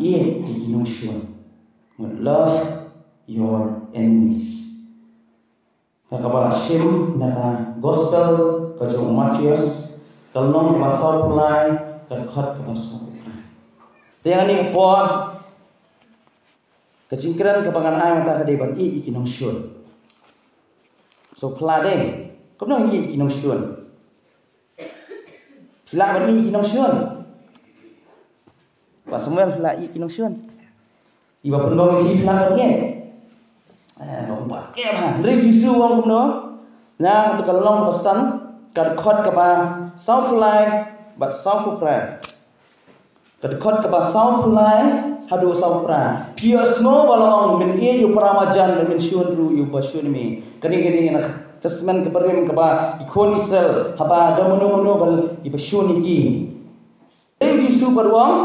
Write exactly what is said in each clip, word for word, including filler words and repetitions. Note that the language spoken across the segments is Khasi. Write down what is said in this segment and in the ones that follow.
Ïeit ïa ki nongshun. Mut love your enemies. Ka kaba la shim na ka gospel ka jong u Mathaios, ka lynnong kaba sawphew lai, ka dkhot kaba sawphew phra. Te ïa kane ka por, ka jingkren kaba ngan ai mynta ka dei ban ïeit ïa ki nongshun. So phi lah dei, kumno ïeit ïa ki nongshun? Phi lah ban ïeit ïa ki nongshun? Bah Samuel, phi lah ïeit ïa ki nongshun? Iba pynlong ïa phi, phi lah ban ïeit? Eh, ba kumba ïeit ha. Hynrei Jisu u ong kumno? Na kato ka lynnong kaba san, ka dkhot kaba sawphew lai bad sawphew phra. Ka dkhot kaba sawphew lai haduh sawphew phra. Phi ïohsngew ba la ong, men ïeit ïa u para marjan bad men shun ruh ïa uba shun ïa me. Kane ka dei na Testament kaba rim kaba ki khun Israel haba don mano mano ba kiba shun ïa ki. Hynrei u Jisu pat u ong,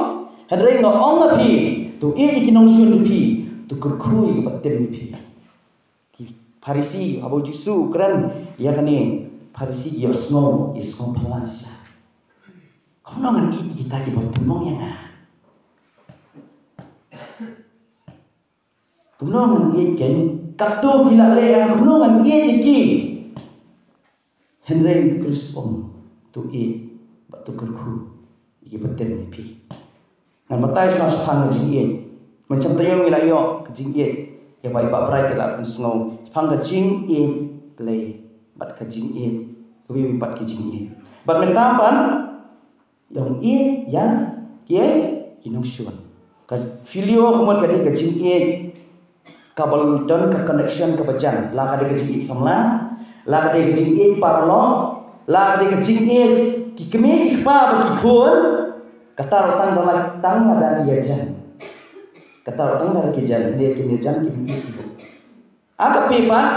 hynrei nga ong ha phi, to ïeit ïa ki nongshun jong phi, to kyrkhu ïa kiba tim ïa phi. Ki Pharisi, haba u Jisu u kren ïa kane, Pharisi ki ïohsngew, ïohsngew phylla shisha. Kumno ngan ïeit ïa kita kiba pynlong ïa nga? Kumno ngan ïeit kein? Katto ki la leh ïa nga, kumno ngan ïeit ïa ki? Hynrei u Khrist u ong, to ïeit bad to kyrkhu ïa kiba tim ïa phi. Ngan batai shuwa shaphang ka jingïeit. Mynshem taïew ngi la ïoh ka jingïeit, ïa ba i Bah Bright i la pynsngew shaphang ka jingïeit Blei bad ka jingïeit, kiwei pat ki jingïeit. Bad mynta pat, ïa ïeit ïa kiei? Ki nongshun. Ka filio ka mut ka dei ka jingïeit kaba don ka connection kaba jan. La ka dei ka jingïeit samla, la ka dei ka jingïeit paralok, la ka dei ka jingïeit ki kmie ki kpa bad ki khun. Kata ruh tang da la, tang da ki ïajan. Kata ruh tang da ki ïajan, dei ki ïajan ki ïeit ki ruh. Agape pat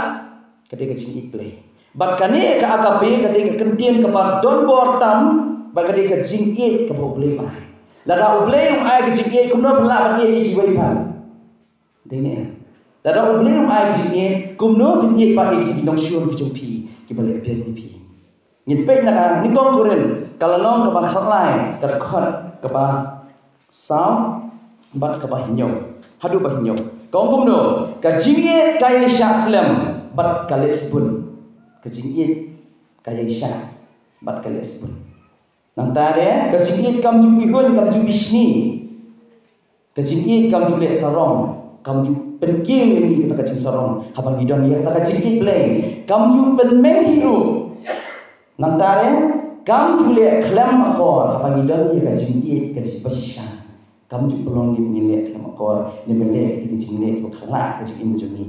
ka dei ka jingïeit Blei. Bad kane ka agape ka dei ka kyntien kaba don bor tam, bad ka dei ka jingïeit kaba U Blei u ai. Lada U Blei um ai ka jingïeit, kumno phi lah ban ïeit ïa kiwei pat? Dei ne em? Lada U Blei um ai ka jingïeit, kumno phin ïeit pat ïa ki nongshun ki jong phi kiba leh biang ïa phi? Ngin peit na ka nyngkong Korinth, ka lynnong kaba khatlai, ka dkhot kaba saw bad kaba hynñiew haduh ba hynñiew. Ka ong kumno? Ka jingïeit ka ïaishah slem bad ka leh sbun. Ka jingïeit ka ïaishah bad ka leh sbun. Nangta de, ka jingïeit kam ju bishni, kam ju bishni. Ka jingïeit kam ju leh sarong, kam ju pynkiew ïa ngi kata ka jingsarong haba ngi don ïa kata ka jingïeit Blei. Kam ju pynmeng hi ruh. Nangta de, kam ju leh khlem akor haba ngi don ïa ka jingïeit ka jingbashisha. Kam ju pynlong ïa ngi leh khlem akor, ne ban leh ïa ka jingleh kaba khlaiñ ka jingim jong ngi.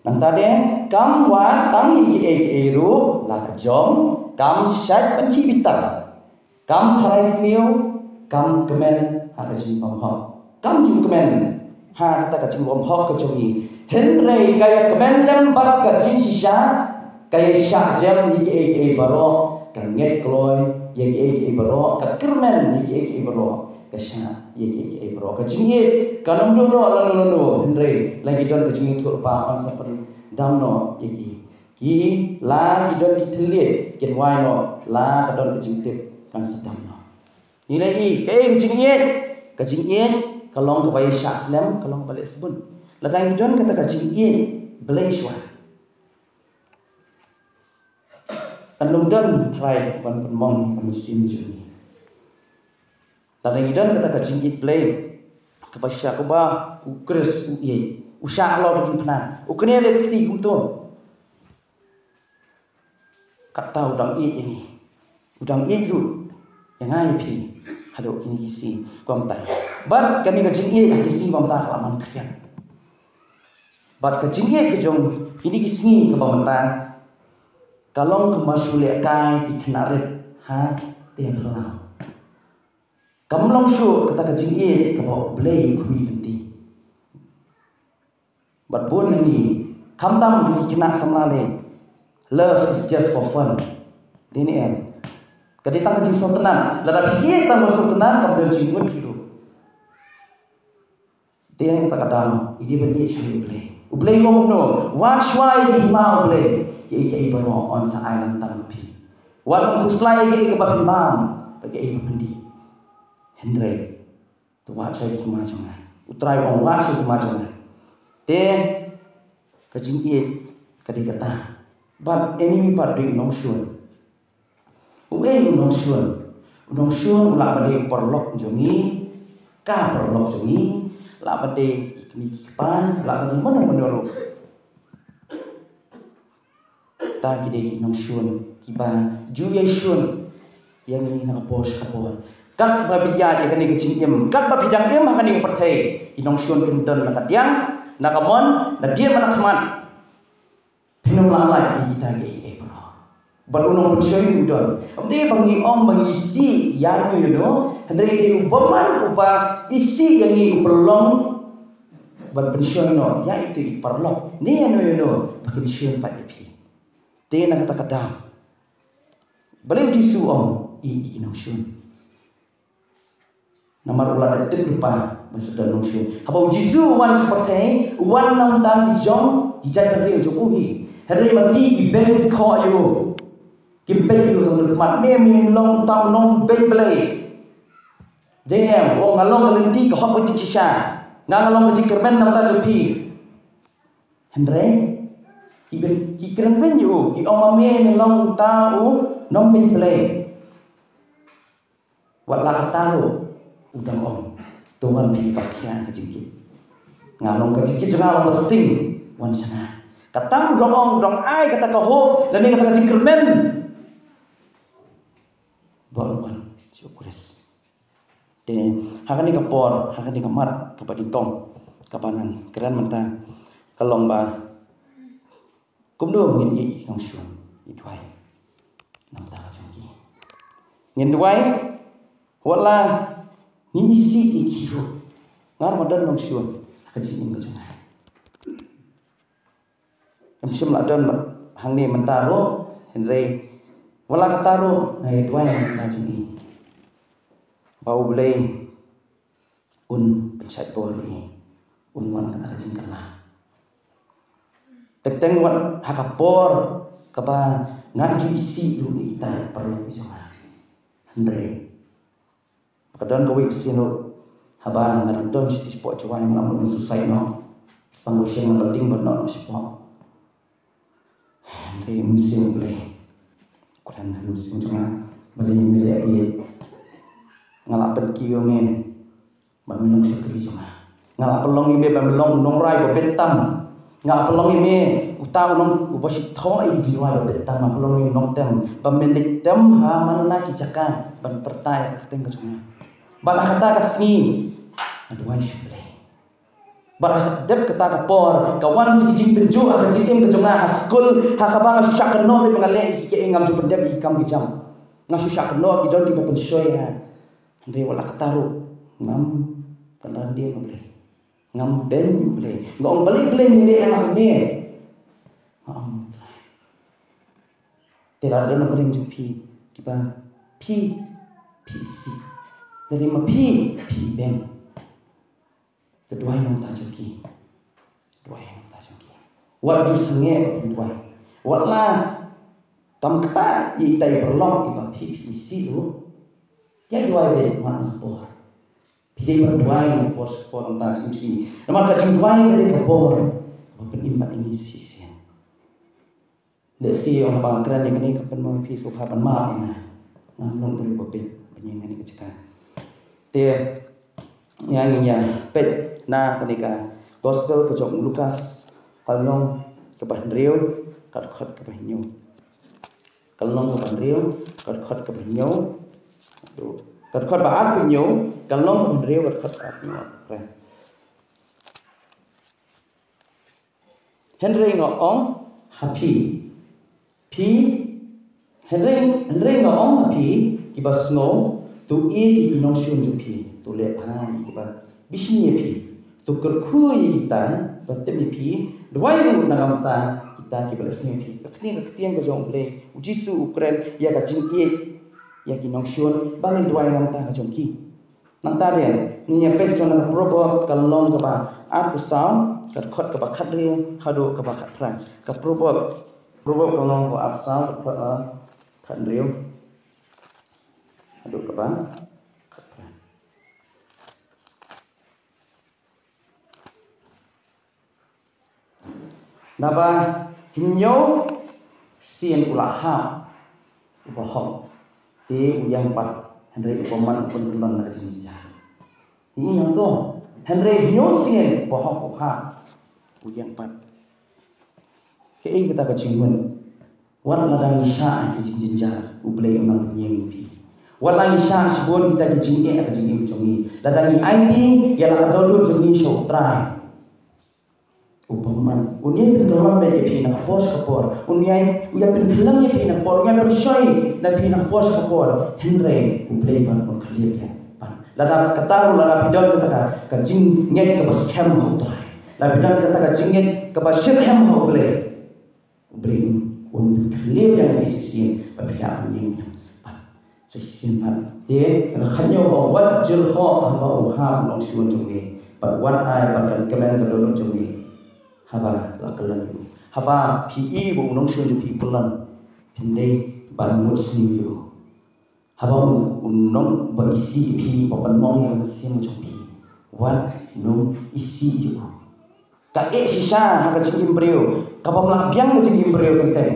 Nangta de, kam wad tang ïa kiei kiei ruh, la ka jong, kam shait ban khih bitar. Kam tharai sniew, kam kmen ha ka jingbymhok. Kam ju kmen ha kata ka jingbymhok ka jong ngi. Hynrei ka ïakmen lem bad ka jingshisha, ka ïashah jem ïa kiei kiei baroh, ka ngeit kloi ïa kiei kiei baroh, ka kyrmen ïa kiei kiei baroh, ka shah ïa kiei kiei baroh. Ka jingïeit kam duh noh lano lano, hynrei la ki don ka jingïathuhlypa yn sa pyndam noh ïa ki. Ki la ki don ki thylliej kin wai noh, la ka don ka jingtip kan sa dam noh. Ngi la ïohi kaei ka jingïeit, ka jingïeit ka long kaba ïaishah slem, ka long kaba leh sbun. Lada ngi don kata ka jingïeit Blei shuwa, kan ym don trai ban pynmong ka mynsiem jong ngi. Lada ngi don kata ka jingïeit Blei kaba shisha, kumba u Khrist u ïeit, u shah halor ka diengphna, u knieh leh ka kti kumto. Kata u dang ïeit ïa ngi, u dang ïeit ruh ïa nga ïa phi haduh kine ki sngi ba mynta. Bad kane ka jingïeit ha ki sngi ba mynta ka la man khriat. Bad ka jingïeit ka jong kine ki sngi kaba mynta ka long kumba shu lehkai ki khynnah rit ha te phyllaw. Kam long shuh kata ka jingïeit kaba U Blei u khmih lynti. Bad bun na ngi, khamtam ha ki khynnah samla lei, love is just for fun. Dei ne em? Ka dei tang ka jingsngewtynnat. Lada phi ïeit tang ka jingsngewtynnat, kam don jingmut hi ruh. Te ïa kata ka daw, i dei ban ïeit shuwa ïa U Blei. U Blei u ong kumno, wad shuwa ïa ki hima U Blei, kiei kiei baroh yn sa ai lyngba tam phi. Wat nym khuslai ïa kiei kiba phin bam, bad kiei kiba phin dih. Hynrei to wad shuwa ïa ki hima jong nga. Trai u ong, wad sha ki kma jong nga. Te ka jingïeit ka dei kata. Bad eni pat dei u nongshun. Uei u nongshun? U nongshun u lah ban dei u paralok jong ngi, ka paralok jong ngi, lah ban dei ki kmie ki kpa, lah ban dei mano mano ruh. Ta ki dei ki nongshun kiba ju ïai shun ïa ngi na ka por sha ka por. Katba phi ïaid ïa kane ka jingim, katba phi dang im ha kane ka pyrthei, ki nongshun kin don na ka diang, na ka mon, na dien bad na khmat. Phin ym lah lait ïa kita kiei kiei baroh. Bad u nongpynshoi u don. Ym dei ba ngi ong ba ngi isih ïano ïano, hynrei dei u bymman uba isih ïa ngi, u pynlong ban pynshoi noh ïa itu i paralok ne ïano ïano ba kin shun pat ïa phi. Te na kata ka daw, balei u Jisu u ong ïeit ïa ki nongshun? Namar u la dep tip lypa ba sa don nongshun. Haba u Jisu u wan sha pyrthei, u wan na ka bynta ki jong ki jaitbynriew jong u hi. Hynrei ma ki, ki beiñ ki khoh ïa u. Kim peit ïa u tang da ka khmat. Me, me long uta u nongbeiñ Blei? Dei ne em? U ong, nga long ka lynti, ka hok bad jingshisha. Nga, nga long ka jingkyrmen na ka bynta jong phi. Hynrei ki beiñ, ki kren beiñ ïa u, ki ong, ma me, me long uta u nongbeiñ Blei. Wat la katta ruh u dang ong, to wan phi, ba khia ka jingkit. Nga long, ka jingkit jong nga long ba sting, wan sha nga. Katta u dang ong, u dang ai kata ka hope lane kata ka jingkyrmen ba un wan sha u Khrist. Te ha kane ka por, ha kane ka mat kaba nyngkong kaba ngan kren mynta ka long ba kumno ngin ïeit ïa ki nongshun, ngi duwai na ka bynta ka jong ki. Ngin duwai wat la ngi isih ïa ki ruh. Nga ruh nga don nongshun ha ka jingim ka jong nga. Ngam shym la don hangne mynta ruh, hynrei wat la katta ruh nga ïa duwai na ka bynta jong ngi ba U Blei un pynshait bor ïa ngi, un wan kata ka jingkylla. Teng teng wat ha ka por kaba nga ju isih ruh ïa ita i paralok i jong nga. Hynrei ba ka don kawei ka sien ruh haba nga dang don shathie shapoh Jowai, nga lam ban suicide noh. Sdang ba shen nga ba ding ban noh shapoh. Hynrei mynsiem Blei, kren ha mynsiem jong nga, Blei me leh bieit. Nga la pynkiew ïa me ba me long shakri jong nga. Nga la pynlong ïa me ba me long nongrai ba bit tam. Nga la pynlong ïa me uta u nong uba shu thoh ïa ki jingrwai ba bit tam. Nga la pynlong ïa me u nongtem ba me leit tem ha man la ki jaka ban pyrta ïa ka kyrteng ka jong nga. Bad ha kata ka sngi nga duwai sha U Blei. Bad ha dep kata ka por ka wan sa ki jingtynjuh ha ka jingim ka jong nga ha skul, ha kaba nga shu shah kynnoh ba nga leh ïa ki, ïa ki, ngam ju pyndep ïa ki kam ki jam. Nga shu shah kynnoh ki don kiba pynshoi ïa nga. Hynrei wat la katta ruh ngam kynran dien ïa U Blei. Ngam beiñ ïa U Blei. Nga ong, balei, Blei, me leh ïa nga kumne? Nga ong, Trai, te la don na pdeng jong phi kiba phi, phi isih. Te ma phi, phi beiñ. Te duwai na ka bynta jong ki. Duwai na ka bynta jong ki. Wat ju sangeh ba phin duwai. Wat la tam kata ïa ita i paralok iba phi, phi isih ruh. Ïa duwai beit, wan na ka por. Phi dei ban duwai na ka por sha ka por na ka bynta jong ki. Namar ka jingduwai ka dei ka bor ba pynim pat ïa ngi sa shisien. Lehse ong haba nga kren ïa kane ka pynmong ïa phi sngewbha ban map ïa nga. Ngam long briew ba beit ban ïeng ha kane ka jaka. Te ïa ngin ïa peit na kane ka gospel ka jong u Lukas, ka lynnong kaba hynriew, ka dkhot kaba hynñiew. Ka lynnong kaba hynriew, ka dkhot kaba hynñiew. Ka dkhot ba arphew hynñiew, ka lynnong kaba hynriew, ka dkhot ba arphew hynñiew. Hynrei nga ong ha phi, phi, hynrei, hynrei nga ong ha phi kiba sngew, to ïeit ïa ki nongshun jong phi, to leh bha ïa kiba bishni ïa phi, to kyrkhu ïa kita ba tip ïa phi, duwai ruh na ka bynta kita kiba leh sngew ïa phi. Ka ktien, ka ktien ka jong U Blei, U Jisu u kren ïa ka jingïeit ïa ki nongshun, ba ngin duwai na ka bynta ka jong ki. Nangta de ngin ïa peit shuwa na ka Proverb ka lynnong kaba arphew saw, ka dkhot kaba khathynriew haduh kaba khatphra. Ka Proverb, Proverb ka lynnong kaba arphew saw, ka dkhot, uh, khathynriew haduh kaba khatphra. Naba hynñiew sien u la hap u bahok, te u ïeng pat, hynrei u bymman u pynkyllon na ka jingjynjar. Ïa to, hynrei hynñiew sien u bahok u hap, u ïeng pat. Kaei kata ka jingmut? Wat lada ngi shah ha ka jingjynjar, U Blei un nang pynïeng ïa phi. Wat lada ngi shah shibun kita ki jingeh ha ka jingim jong ngi, lada ngi aiti ïa la ka dohnud jong ngi sha U Trai, u bymman, un ïai pyndonkam ïa phi na ka por sha ka por, un ïai, un ïai pynkhyllem ïa phi na ka por, un ïai pynshoi na phi na ka por sha ka por. Hynrei U Blei pat un khyllem ïa phi pat. Lada kata ruh, lada phi don kata ka, ka jingngeit kaba skhem ha U Trai, lada phi don kata ka jingngeit kaba skhem ha U Blei, U Blei un, un khyllem ïa phi shisien, ba phi lah ban ïeng ïa U Blei pat. Sa shisien pat. Te ka khatñiew ba wat jyrhoh haba u hap u nongshun jong me, bad wat ai ba kan kmen ka dohnud jong me haba la kyllon ïa u. Haba phi i ba u nongshun jong phi u kyllon, phin dei ban mut sniew ïa u. Haba u, u nong, ba isih ïa phi, ba pynmong ïa ka mynsiem jong phi, wat nym isih ïa u. Ka eh shisha ha ka jingim briew, kaba ym lah biang ka jingim briew teng teng.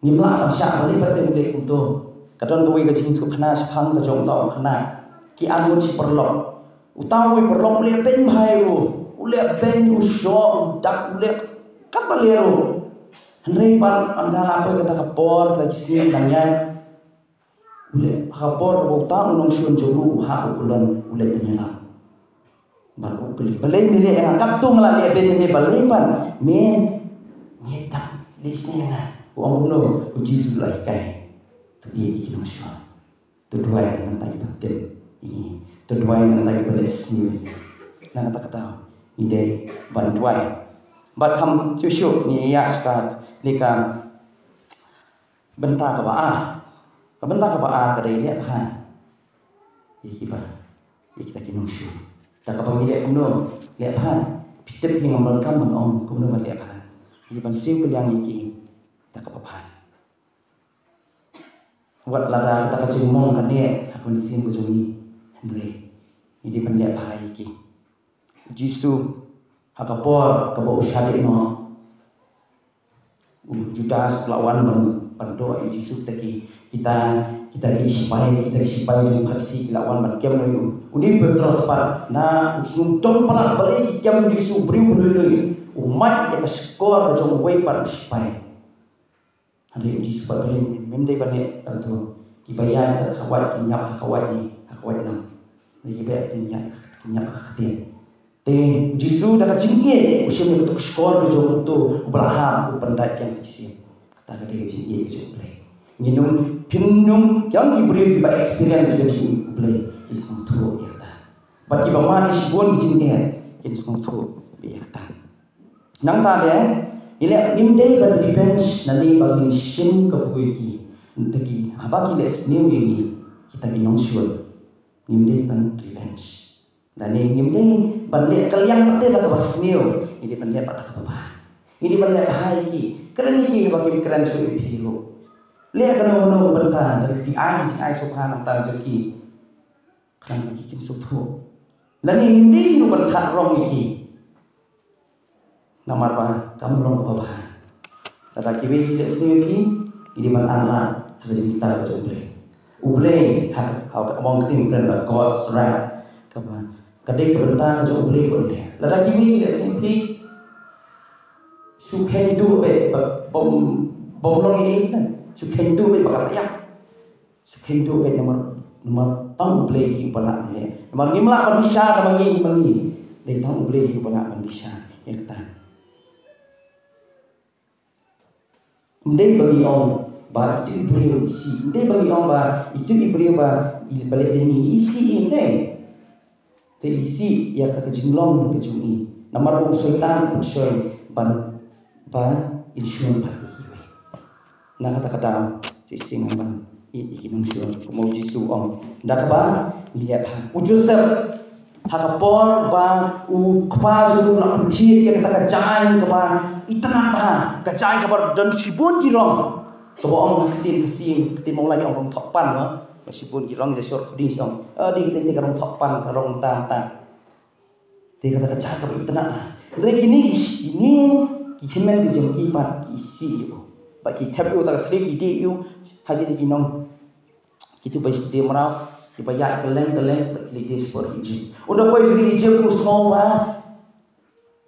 Ngim lah ban shah balei pat te U Blei kumto. Ka don kawei ka jingïathuhkhana shaphang ka jong uta u khynnah, ki arngut shi paralok. Uta uwei u paralok u leh beiñ bha ïa u, u leh beiñ, u shoh, u dak, u leh katba leh ruh. Hynrei pat ynda la poi kata ka por, kata ki sngi dang ïaid, u leh, ha ka por kaba uta u nongshun jong u u hap u kyllon, u leh beiñ ïa u. Bad u kylli, balei me leh ïa nga? Katto nga la leh beiñ ïa me, balei pat me, me dang leh isynei ïa nga? U ong kumno? U Jisu u la hikai, to ïeit ïa ki nongshun, to duwai na ka bynta kiba tip ïa ngi, to duwai na ka bynta kiba leh sniew ïa ngi. Na kata ka daw ngi dei ban duwai. Bad kham shuh shuh ngi ïa skat ïa ka bynta kaba ar. Ka bynta kaba ar ka dei leh bha ïa kiba, ïa kita ki nongshun. Da kaba ngi leh kumno? Leh bha. Phi tip, ngi ngam donkam ban ong kumno ban leh bha. Ngi ban siew kylliang ïa ki da kaba bha. Wat lada kata ka jingmong ka neh ha ka mynsiem ka jong ngi, hynrei ngi dei ban leh bha ïa ki. U Jisu, ha ka por kaba u shah dei noh, u Judas u la wan ban, ban doh ïa u Jisu, kita ki, kita, kita ki sipai, kita ki sipai jong u Pharisi ki la wan ban kem noh ïa u. Une u Petros pat, na u sngewdon palat balei ki kem ïa u Jisu, u briew ba lui lui, u mad ïa ka shkor ka jong uwei pat u sipai. Hynrei u Jisu pat, balei mem dei ban leh kumto? Kiba ïaid ha ka wait kin ïap ha ka wait, ha ka wait noh. Hynrei kiba ïap kin ïap, kin ïap ha ka ktien. Te u Jisu da ka jingïeit u shim ïa kato ka shkor ka jong uto uba la hap, u pyndait biang shisien. Kata ka dei ka jingïeit ka jong U Blei. Ngin ym, phin ym, ïa ki briew kiba experience ka jingïeit U Blei kin sngewthuh ïa kata. Bad kiba mad ïa shibun ki jingeh kin sngewthuh ïa kata. Nangta de, i leh, ngim dei ban revenge nangne ba ngin shim kabu ïa ki. Nangta ki, haba ki leh sniew ïa ngi, kita ki nongshun, ngim dei ban revenge. Nangne ngim dei ban leh kylliang pat te da kaba sniew, ngi dei ban leh pat da kaba bha. Ngi dei ban leh bha ïa ki, kren ïa ki haba kim kren shuh ïa phi ruh. Leh kano kano ka bynta, da phi ai ki jingai sngewbha na ka bynta jong ki, khnang ba ki kin sngewthuh. Lane ngim dei ruh ban thad rong ïa ki. Namar ba kam long kaba bha. Lada kiwei ki leh sniew ïa phi, ngi dei ban ailad ha ka jingbitar ka jong U Blei. U Blei, ha, ha ka, ong ka ktien Blei ba God's wrath. Kaba, ka dei ka bynta ka jong U Blei ba un leh. Lada kiwei ki leh sniew ïa phi, shu kheiñ duh beit, ba, bym, bym long ei ei, shu kheiñ duh beit ba ka la ïap. Shu kheiñ duh beit namar, namar tang U Blei hi uba lah ban leh. Namar ngim lah ban bishar namar ngi, namar ngi. Dei tang U Blei hi uba lah ban bishar. Ïa kata. Ym dei ba ngi ong ba itu i briew isih. Ym dei ba ngi ong ba itu i briew ba i, ba leh beiñ ïa ngi isih, ym dei. Te isih ïa ka, ka jinglong ka jong i. Namar ba u Soitan u pynshoi ban ba in shun pat ïa kiwei. Na kata ka daw, shisien ngan ban ïeit ïa ki nongshun, kumba u Jisu u ong. Da kaba ngi leh bha. U Joseph, ha ka por ba u kpa jong u u la pynthied ïa kata ka jaiñ kaba itynnad bha, ka jaiñ kaba don shibun ki rong. Kaba ong ha ka ktien Khasi, ka ktien Mawlai ki ong rong thoh pan, no? Ba shibun ki rong, ïa shor khudi shi ong, eh, dei kata, kata ka rong thoh pan, ka rong tam tam. Te kata ka jaiñ kaba itynnad. Hynrei kine ki, kine ki hynmen ki jong ki pat ki isih ïa u. Bad ki thep ïa u tang ka thli, ki dih ïa u ha kine ki nong, kito ba dei mraw, kiba ïaid kylleng kylleng, bad ki leit die shapor Ijipt. Ynda u poi ha ri Ijipt u sngew ba,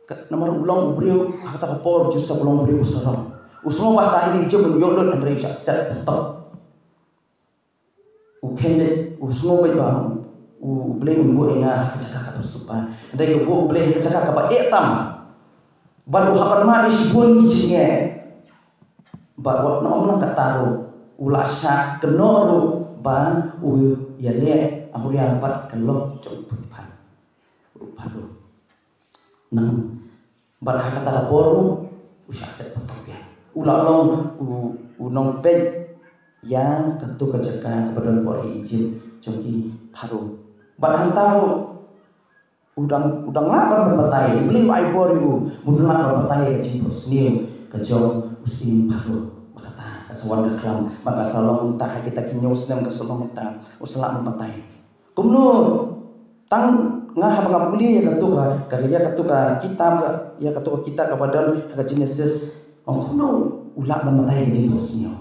ka, namar u long u briew, ha kata ka por u Joseph u long u briew ba sarong. U sngew ba ha ri Ijipt un ïoh lut, hynrei u shah set patok. U kheiñ beit, u sngew beit ba u, u Blei un buh ïa nga ha ka jaka kaba suk bha. Hynrei u buh U Blei ha ka jaka kaba eh tam. Bad u hap ban mad ïa shibun ki jingeh. Bad wat ym lang kata ruh, u la shah kynnoh ruh ba u ïaleh awria bad ka lok jong u Potiphar, u Pharaoh. Nang bad ha kata ka por ruh u shah set patok ïa u. U la long u, u nongpeit ïa kato ka jaka kaba don bor ha Ijipt jong ki Pharaoh. Bad hangta ruh u dang, u dang lah ban batai. U Blei u ai bor ïa u ban lah ban batai ïa ka jingphohsniew ka jong u syiem Pharaoh. Ba kata ka sa wan ka khlam, ba ka sa long mynta ha kita ki hynñiew snem ka sa long mynta, u sa lah ban batai. Kumno, tang nga haba nga pule ïa kato ka, ka, ïa kato ka kitab ka, ïa kato ka kitab kaba don ha ka Genesis. Ong kumno u lah ban batai ka jingphohsniew.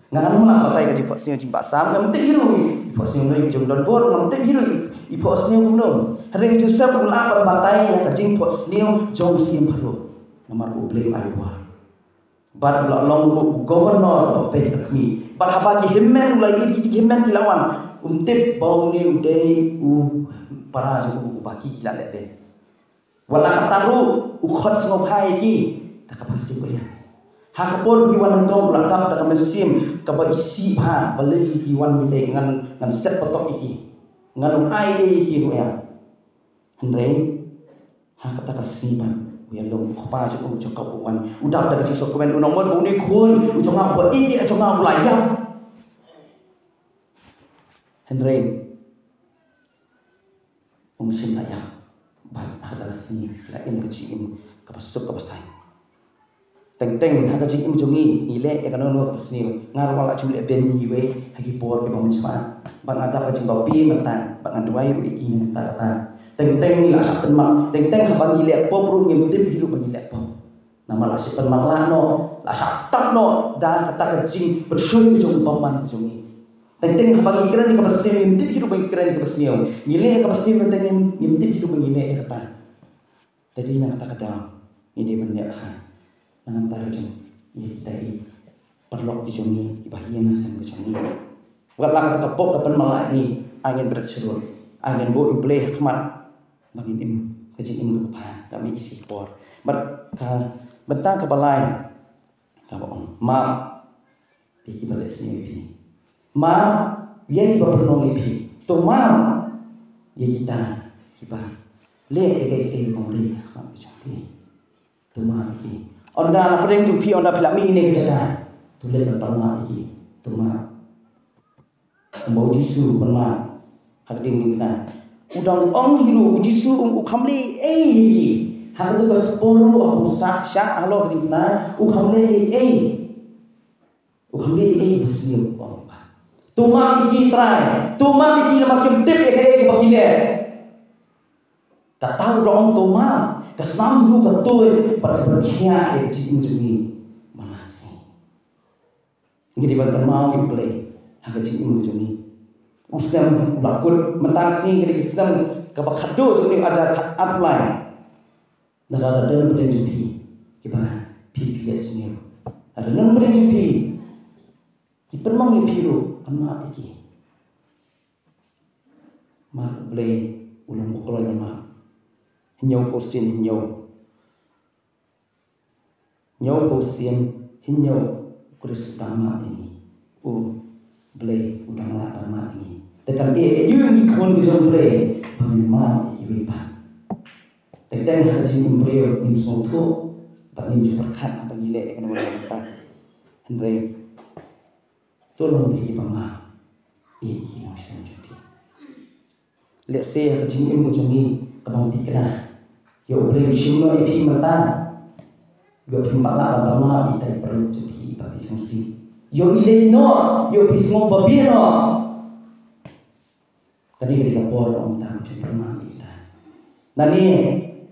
Nga ngam lah batai ka jingphohsniew jingbahsam, ngam tip hi ruh i phohsniew noh i jong don bor, ngam tip hi ruh i phohsniew kumno. Hynrei u Joseph u lah ban batai ïa ka jingphohsniew jong u syiem Pharaoh. Namar ba U Blei u ai bor. Bad u la long ruh u governor ba peit ba khmih. Bad haba ki hynmen u la ïohi, ki hynmen ki la wan, um tip ba une u dei u para jong u uba ki, ki la leh beiñ. Wat la katta ruh u khot sngewbha ïa ki da kaba sngewbha. Ha ka por ki wan nyngkong u la dap da ka mynsiem kaba isih bha, balei ki wan mynta, ngan, ngan set patok ïa ki, ngan ym ai ei ïa ki ruh ïa. Hynrei ha kata ka sngi pat u ïalum, u kpa jong u Jakob u wan, u dap da ka jingsngewkmen, u ong, mut ba une u khun u jong nga uba ïeit jong nga u la ïap. Hynrei um shym la ïap. Bad ha kata ka sngi ki la im ka jingim kaba suk kaba saiñ. Teng teng ha ka jingim jong ngi, ngi leh ïa kano kano kaba sniew. Nga ruh nga la ju leh beiñ ïa kiwei ha ki por kiba mynshuwa. Bad nga dap ka jingbabe mynta, bad nga duwai ruh ïa ki mynta kata. Teng teng ngi la shah pynmang, teng teng haba ngi leh pop ruh ngim tip hi ruh ba ngi leh pop. Namar la shah pynmang lah noh, la shah tap noh da kata ka jingpynshoi ka jong u bymman ka jong ngi. Teng teng haba ngi kren ïa kaba sniew ngim tip hi ruh ba ngi kren ïa kaba sniew. Ngi leh ïa kaba sniew teng teng ngim, ngim tip hi ruh ba ngi leh ïa kata. Te dei na kata ka daw ngi dei ban leh bha na ka bynta ka jong ngi, kita ki paralok ki jong ngi, kiba ha ïing ha sem ka jong ngi. Wat la kata ka pop ka pynmang lah ïa ngi, ai ngin bret shuh ruh, ai ngin buh ïa U Blei ha khmat ba ngin im ka jingim kaba bha, ka mih ki shi por. Bad ka bynta kaba lai kaba ong, map ïa kiba leh sniew ïa phi. Map ïa kiba pynlong ïa phi. To map ïa kita kiba leh ïa kaei kaei kaba ym dei ha khmat ka jong phi. To map ïa ki. Ynda na pdeng jong phi, ynda phi la mih ïa kane ka jaka, to leit ban pan map ïa ki. To map. Kumba u Jisu u pan map ha ka diengphna. U dang ong hi ruh u Jisu, um, u kham leh ei ei. Ha kato ka por ruh ha u shah, shah halor ka diengphna, u kham leh ei ei. U kham leh ei ei ba sniew, u ong ba, to map ïa ki Trai, to map ïa ki namar kim tip ïa kaei kaba ki leh. Kata u dang ong to map, ka snam jong u ka tuid bad ka pynkhiah ïa ka jingim jong ngi man la ka sngi. Ngi dei ban kynmaw ïa U Blei ha ka jingim ka jong ngi. U snem u la kut, mynta ka sngi ka dei ka snem kaba khatduh jong ngi, ar hajar arphew lai. Lada don pdeng jong phi kiba phi, phi ïa sniew, lada don pdeng jong phi ki pynmong ïa phi ruh, pan map ïa ki. Namar U Blei u long ba kloi ban map. Hynñiew phew sien hynñiew. Hynñiew phew sien hynñiew, U Khrist u dang map ïa ngi. U Blei u dang lah ban map ïa ngi. Te kan ïeh ïa ngi, ngi khun ka jong U Blei, ba ngin map ïa kiwei pat. Teng teng ha ka jingim briew ngim sngewthuh bad ngim ju pyrkhat haba ngi leh ïa kano kano kata. Hynrei to long phi kiba map ïa ki nongshun jong phi. Lehse ha ka jingim ka jong ngi kaba ngi thikna, ïoh U Blei u shim noh ïa phi mynta, ïoh phim pat lah ban pan map ïa kita ki paralok jong phi ba phi sngewsih, ïoh i leit noh, ïoh phi sngew babe noh. Kane ka dei ka por ba mynta phin pan map ïa kita. Nangne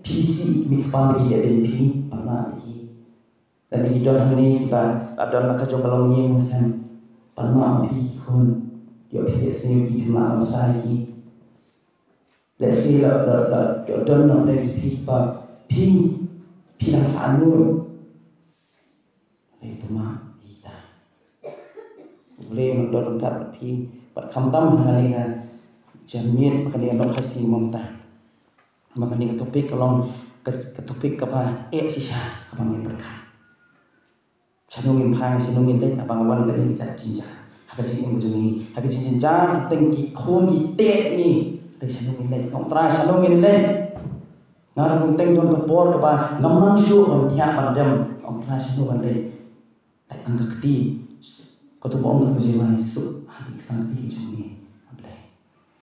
phi sih ki mei ki pa ba ki leh beiñ ïa phi, pan map ïa ki. Lada ki don hangne kiba la don la ka jong ka longïing sem, pan map ïa phi ki khun. Ïoh phi leh sniew ïa ki, phi map ban bsa ïa ki. Lehse la la la don na pdeng jong phi kiba phi phi dang sah nud. Hynrei to map ïa kita. U Blei un don ryngkat bad phi bad khamtam ha kane ka janmiet, ha kane ka Nohprah Shnong mynta. Ba kane ka topic ka long ka, ka topic kaba eh shisha kaba ngi pyrkhat. Shano ngin phai, shano ngin leit, haba nga wan kane ka jingïaid jingïaid ha ka jingim ka jong ngi, ha ka jingjynjar ki teng ki khun ki teh ngi. Hynrei shano ngin leit, Ong Trai, shano ngin leit? Nga ruh teng teng don ka por kaba ngam nang shuh ban thiah ban dem, Ong Trai, shano ngan leit? Leit tang ka kti. Kato ba ong ka Jisu, ha ka sang kti ka jong ngi.